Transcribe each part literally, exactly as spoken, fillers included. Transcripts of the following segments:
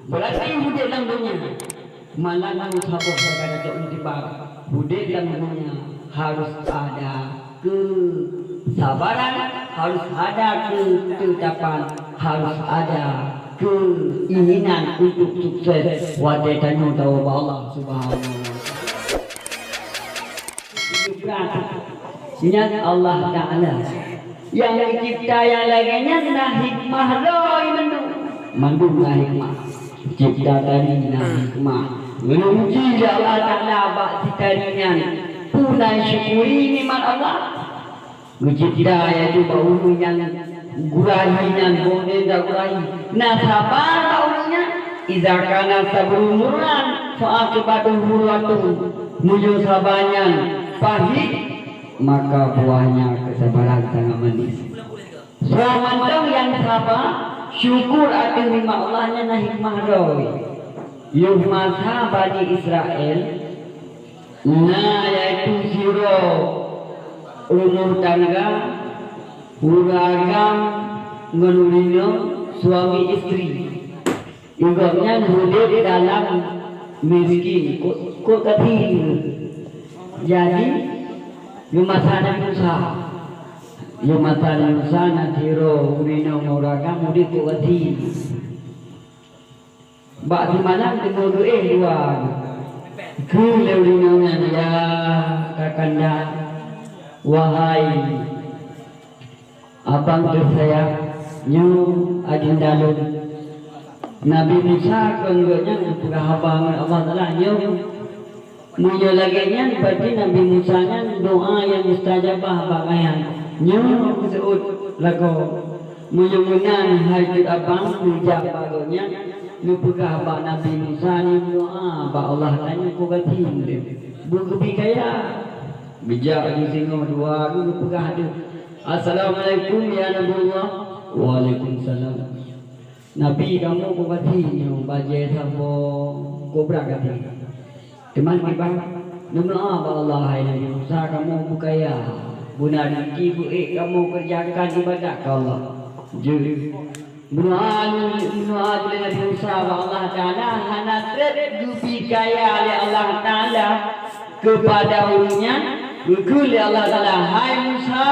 Berarti udép lam donya, malam nyoe saboh sagai cok mutiba. Udép lam donya harus ada kesabaran, harus ada ketetapan, harus ada keinginan untuk sukses watée tanyoe tawoe bak Allah Subhanahu wa Taala. Nyan Allah Taala nyang geucebta nyang lagée nyan na hikmah lom mandum. Mandum na hikmah. Cebta tari na hikmah. Geupuji lé Allah Taala bak si tari nyan. Peue na syukuri nikmat Allah. Geucebta yaitu bak ureuëng nyang guraihi nyan, boh nyan guraihi. Na saba bak ureuëng nyan, "Idza kana sabru murran, fa aqibatuhu hulwatun." Meunyoe saba nyan pahit, maka buahnya kesabaran sangat manis. Soe mantong nyang saba, syukur ateueh nikmat Allah nyan na hikmah droe. Yoh masa Bani Israel, na yaitu sidroe rumoh tangga, ureuëng agam ngon ureuëng inong, suami istri. Gobnyan udép dalam miskin, kot, kot gasien. Jadi, di masa Nabi Musa, di masa Nabi Musa na sidroe ureuëng inong ureuëng agam udép kot gasien. Bak simalam teungoh geuéh dua. Kheun lé ureuëng inong nyan, "Ya Kakanda, wahai abang teusayang, nyoe adinda lôn." Nabi Musa kon gobnyan geupeugah haba ngon Allah Taala, nyoe. Meunyoe lagée nyan, berarti Nabi Musa nyan doa nyang mustajabah bak gobnyan. Nyoe geuseuôt lagoe. Meunyoe meunan, hai cut abang, neujak bak gobnyan, neupeugah bak Nabi Musa, neumeudoá bak Allah, tanyoe keu gaki ulée. Beugeubri kaya. Geujak laju singoh dua, geupeugah deuh, "Assalamualaikum ya Nabi Allah." "Waalaikumsalam." Nabi kamoe beubasie nyoe bajée saboh kobra gaki. Teuma kiban neumeudoá bak Allah, "Hai Nabi Musa, kamoe beukaya, beuna rezeki beu-ék kamoe keureujakan iébadat keu Allah." Jeuet. Meudoá, meudoá lé Nabi Musa bak Allah Taala, hana treb geubri kaya lé Allah Taala keupada ureuëng nyan, geukheun lé Allah Taala, "Hai Musa,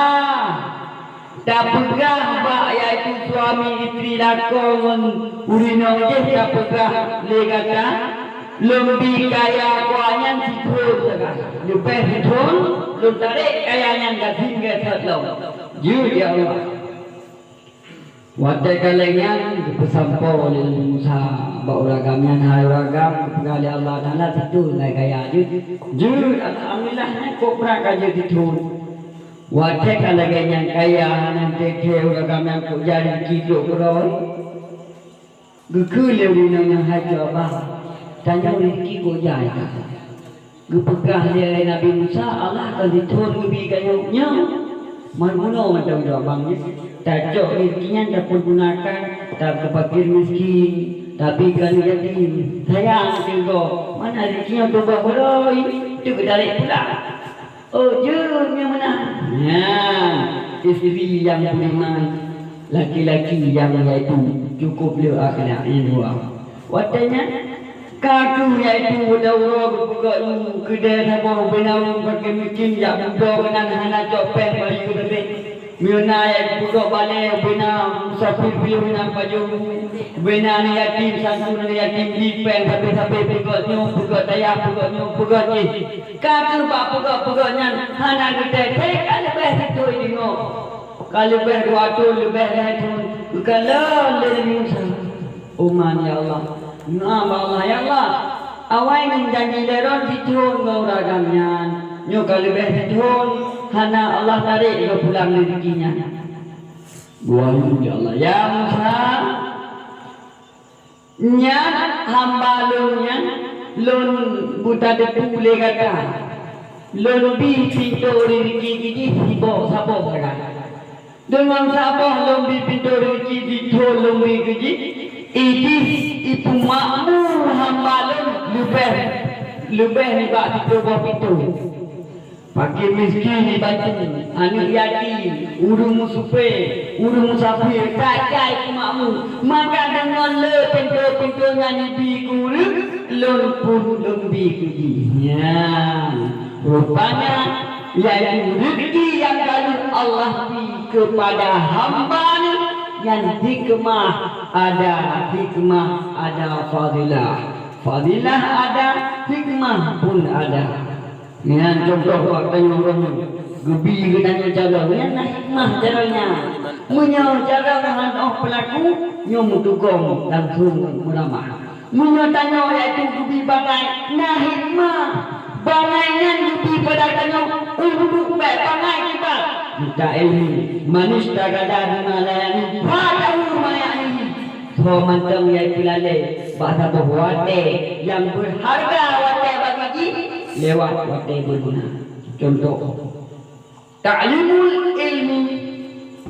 tapeugah bak, yaitu suami istri lakoe ngon ureuëng inong jih, tapeugah lé gata, lôn bi kaya keu awaknyan sithon sagai. Leubeh sithon, lôn tarek kaya nyan gasien gét that lom." Jeuet, ya Allah. Watée ka lheueh nyan, geupeusampoe lé Nabi Musa bak ureuëng agam nyan, "Hai ureuëng agam, geupeugah lé Allah Taala sithon sagai kaya jeuet." Jeuet, alhamdulillah, nyan kobra ka jeuet sithon. Watée ka lagée nyan kaya, hana teuntée ureuëng agam nyan kok jai rezeki trok keudroe. Geukheun lé ureuëng inong nyan, "Hai cut abang, tanyoe rezeki kok jai ka?" Geupeugah lé Nabi Musa, "Allah ka sithon geubri keu nyoe." Nyoe, man bunoe mantong cut abang nyoe. Tacok rezeki nyan tapeugunakan, tapeupakir miskin, tabi keu aneuk yatim. Sayang teuh gob, mana rezeki nyoe teuba beuroi, teuh geutarek pulang. Oh, jeuet nyang meunan. Nyan, istri nyang beriman, laki-laki nyang yaitu cukup le akhlak nyang dua. Watée nyan, ka kheueh yaitu daurah geupeugah nyoe keudeh saboh, bubena ureuëng paké miskin jak budoe keunan hana cok péng bayeue sabe. Meunyoe na nyang geupeugah balée, bubena musafir piôh nyang pajoh, bubena aneuk yatim, santun aneuk yatim, di péng sabe-sabe, peugah nyoe, peugah dayah, peugah nyoe, peugah jih. Ka kheueh bak peugah-peugah nyan hana geuteutek, ka leubeh sithon deungoe. Ka leubeh dua thon, leubeh lhée thon, geukalon lé Nabi Musa. Umat, ya Allah. Meudoá bak Allah, "Ya Allah, awai ngon janji lé droe sithon ngon ureuëng agam nyan. Nyoe ka leubeh sithon, hana Allah tarek lé pulang rezeki nyan." Geuwahyu, "Ya Allah, ya Musa, nyan hamba lôn nyan lôn buta depu lé gata. Lôn bi pintoe rezeki keu jih siboh saboh sagai. Deungon saboh lôn bi pintoe rezeki sithon lôn bi keu jih, i jih ipeumakmu hamba lôn leubeh, leubeh nibak siploh boh pintoe." Fakir miskin jibantu, aneuk yatim, ureueng meusupée, ureueng musafir, tajai keu makmu. Maka deungon le pintoe-pintoe nyan jibi keu ureueng, lôn pun lôn bi keu jih. Nyan, rupanya, yaitu rezeki nyang ka lheueh Allah bi keupada hamba-Nya, nyan hikmah ada, hikmah ada fadilah. Fadilah ada, hikmah pun ada. Nyan contoh bak tanyoe ureueng nyoe. Geubi geutanyoe carông, nyan na hikmah carông nyan. Meunyoe carông hana peulaku, nyoe meutukong langsong meuramah. Meunyoe tanyoe yaitu geubi bangai, na hikmah. Bangai nyan geubi pada tanyoe untuk bèk bangai kiban. Mita ilmu, man istaghada bima la ya'ni, fatahu ma ya'ni. Soe mantong nyang peulalée bak saboh watée nyang beurharga, watée bagi jih lewat watée beuguna. Contoh, ta'limul ilmi.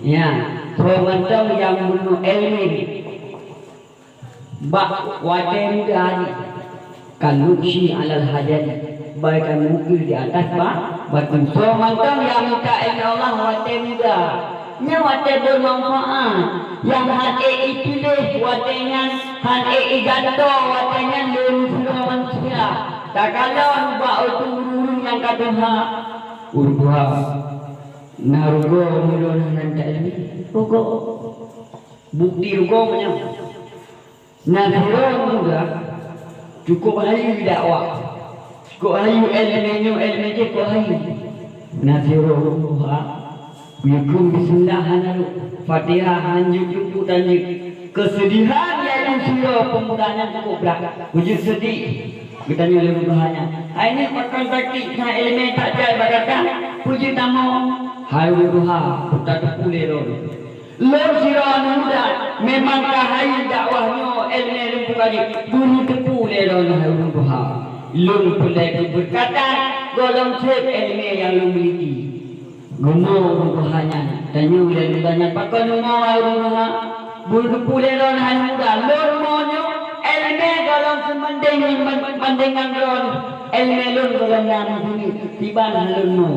Ya, soe mantong nyang bunoe ilmu bak watée muda jih. Kan nukshi alal hajari, bagaikan mukir di atas ba-, batu. Soe mantong nyang mita ilmu Allah watée muda, nyan watée beumanfaat. Nyang han ék ipiléh watée nyan, han ék igantoe watée nyan lé sidroe manusia. Takalon bak ureueng-ureueng nyang ka tuha, ureueng tuha, na rugoe meunyoe hana mita ilmu. Rugoe. Bukti rugoe meunyoe. Na sidroe muda cukôp hayeue dakwah, cukôp hayeue ileumèe nyoe, ileumèe jih cukôp hayeue. Na sidroe ureueng tuha, geukheun bismillah hana rhot, Fatihah hanjeuet, leumpah tanjeuet. Keuseudihan yaitu sidroe peumuda nyan cukôp brat. Beujeuet seudeh geutanyoe lé ureueng tuha nyan. Hai nyoe pakon sakét that ileumèe that jai bak gata, peue jeuet tamong? Hai ureueng tuha, peue tateupeue lé lôn? Lôn sidroe aneuk muda, memang ka hayeue dakwah nyoe, ileumèe lôn peugah jih, beuneuteupeu lé droeneuh hai ureueng tuha. Lôn peureulèe keubeureukat gohlom sép ileumèe nyang lôn miliki. Geumo ureueng tuha nyan, tanyong lé ureueng tuha nyan, pakon neumo hai ureueng tuha? Beuneuteupeu lé droeneuh hai aneuk muda, lôn mo nyoe, ileumèe gohlom seubandéng ngon ban-, bandéngan droeneuh. Ileumèe lôn gohlom na meuheuneuk, kiban lôn mo.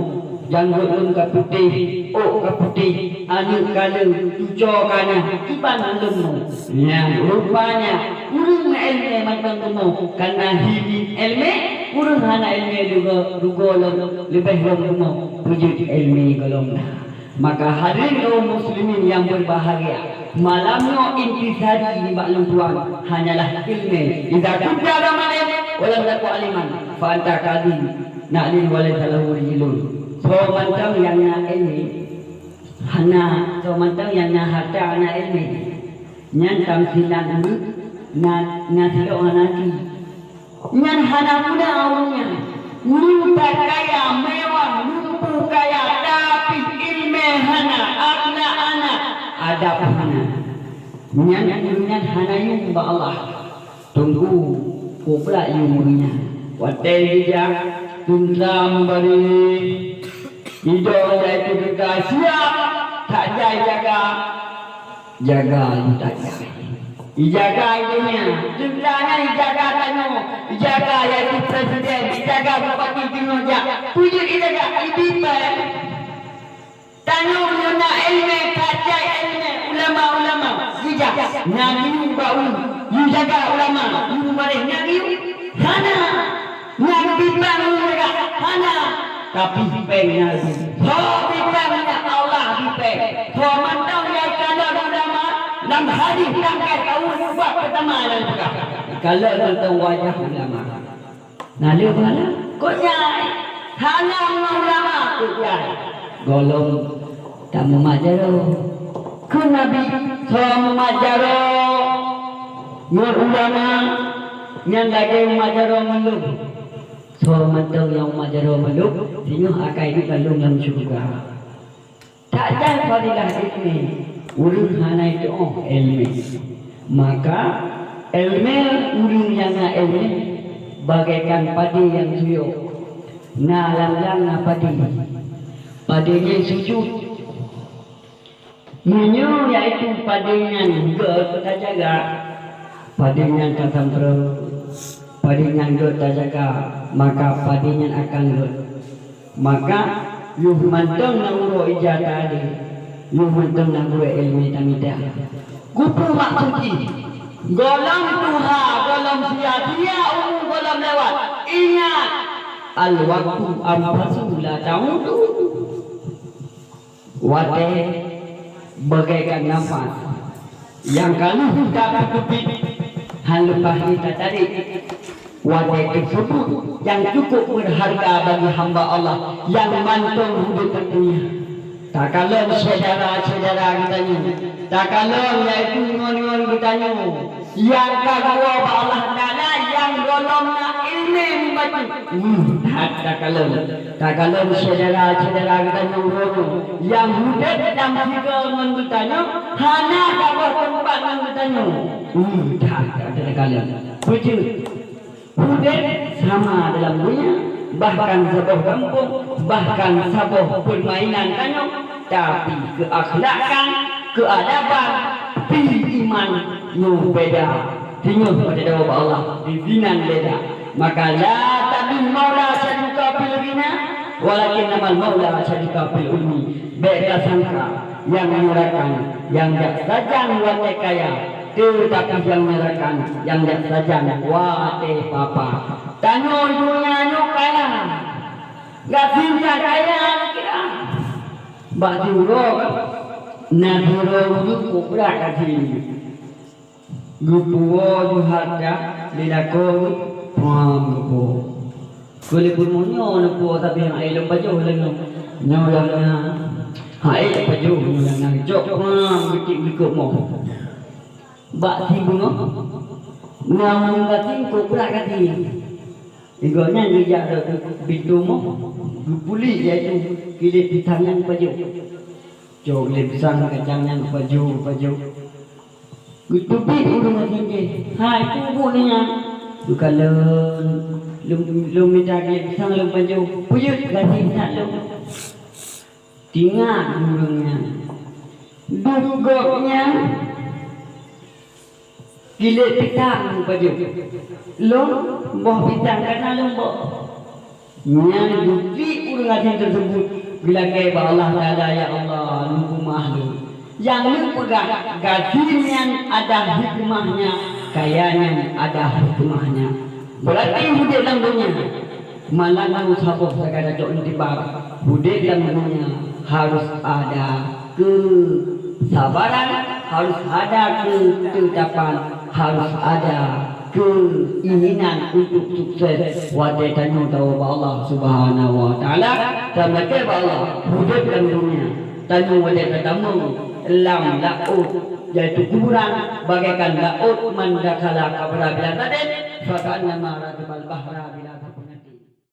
Janggôt lôn ka putéh, ôk ka putéh, aneuk ka le, cucoe ka na, kiban lôn mo. Nyan rupanya ureueng ileumèe mantong geumo, kareuna hi ileumèe, ureueng hana ileumèe rugoe, rugoe lom, leubeh lom geumo, peue jeuet ileumèe gohlom na. Maka hadirin kaum muslimin yang berbahagia, malam nyoe intisari nibak lôn tuan hanyalah ileumèe. Idza kunta zamanan wa lam takun aliman, fa anta kadhin na'lin wa laysa lahu rijlun. Soe mantong nyang na ileumèe, hana, soe mantong nyang na hareuta hana ileumèe, nyan tamsilan beuet, na, na sidroe hana até. Nyan hana guna ureueng nyan. Leuta kaya, mewah, lumpah kaya, tapi ileumèe hana, akhlak hana, adab hana. Nyan ureueng nyan hana yum bak Allah. Teungku, peubrak yum ureueng nyan. Watèe geujak teuntra meubarèh, idong yaitu teuka siap that jai jaga. Jaga leuta jai. Ijaga i donya, teuka nyan ijaga tanyoe, ijaga yaitu presiden, ijaga bupati, gubernur jak. Peue jeuet ijaga? Ibi péng. Tanyoe nyoe na ileumèe, that jai ileumèe, ulama-ulama, ijaga. Na geuyue bak ulèe, ijaga ulama, ileumèe na geuyue? Hana. Nyan bipang ureueng hana, tapi péng na lé. Ho bipang nyan Allah bipang. Ho mantong nyang ikalon ulama, lam hadis nyang ka kawan bab peutama nyang peugah. Ikalon mantong wajah ulama. Na lé pahala? Kok jai? Hana ngon ulama kok jai. Gohlom tameumat jaroe. Kheun Nabi, soe meumat jaroe ngon ulama, nyan lagèe meumat jaroe ngon lôn. Soe mantong nyang meumat jaroe ngon lôn, singoh akai duek lam syeuruga. That jai fadilah ileumèe, ureueng hana jitu'oh ileumèe. Maka, ileumèe ureueng nyang na ileumèe bagaikan padé nyang suyok. Na lam blang na padé. Padé nyan sujut. Meunyoe yaitu padé nyan gèt tajaga, padé nyan ka sampreuet, padé nyan gèt tajaga, maka padé nyan akan gèt. Maka, yoh mantong na uroe ija tadi, yoh mantong na gurée iéleumé tamita. Kupeue maksud jih? Gohlom tuha, gohlom sia-sia umu gohlom lewat. Ingat, al-waqtu anfasu la ta'udu. Watée bagaikan nafas nyang ka lheueh tapeuteubiet, han leupah jih tatarék. Watée teuseubut nyang cukup beurharga bagi hamba Allah nyang mantong udeb lam donya. Takalon syedara-syedara geutanyoe, takalon yaitu ngon-ngon geutanyoe. Nyang ka geuwoe bak Allah Taala nyang gohlom na iéleumé mubacut. Hmm, that takalon. Takalon syedara-syedara geutanyoe uroe nyoe nyang udeb lam sigoe ngon geutanyoe, hana saboh teumpat ngon geutanyoe. Hmm, that, that takalon. Beujeuet. Udeb sama dalam donya, bahkan saboh gampông, bahkan saboh peurmainan tanyoe, tapi keuakhlakan, keuadaban, pi iman nyoe beda. Singoh watée dawa bak Allah, di dinan beda. Maka la tabi maula syaduka fil ghina, walakin namal maula syaduka fil ulmi. Bék tasangka nyang nyoe rakan nyang jak sajan watée kaya, teutapi nyang nyoe rakan nyang jak sajan watée papa. Tanyoe donya nyoe kaya, gasien ka kaya kira. Bak siuroe kan, na siuroe ureuëng kobra gasien. Geupuwoe ju hareuta lé lakoe geuh, pram geupuwoe. Keu lé bunoe nyoe neupuwoe sabe han ék lôn pajoh lagée nyoe. Nyoe nyang na, han ék lôn pajoh nyoe nyang na. Cok pram geucit geukôk moh. Bak sibunoe, na ureuëng gasien kobra gasien. Gobnyan geujak rot pintoe moh, geupuléh yaitu kilét pisang nyan pajoh. Cok lé pisang kacang nyan pajoh, pajoh. Geuteubiet ureuëng gasien jih, "Hai, peue buet nyan?" "Geukalon, lôn, lôn mita kilét pisang lôn pajoh." "Peue jeuet gasien that lôn?" Tingat ureuëng nyan. Duek gobnyan kilét pisang pajoh. Lôn boh pisang ka na lôn boh. Nyan geuklik ureuëng gasien teuseubut geulakée bak Allah Taala, "Ya Allah, lôn peumah lôn." Nyang lôn peugah, gasien nyan ada hikmahnya, kaya nyan ada hikmahnya. Berarti udeb lam donya, malam nyoe saboh sagai cok lôn timbang, udeb lam donya harus ada keusabaran, harus ada keutetapan, harus ada keinginan untuk sukses watée tanyoe tawoe bak Allah Subhanahu wa Taala. Tameulakée bak Allah, udeb lam donya, tanyoe watée tatamong lam laôt, yaitu kuburan, bagaikan laôt man dakhala qabra bila sadin, fa ka'annama rakibal bahra bila safina.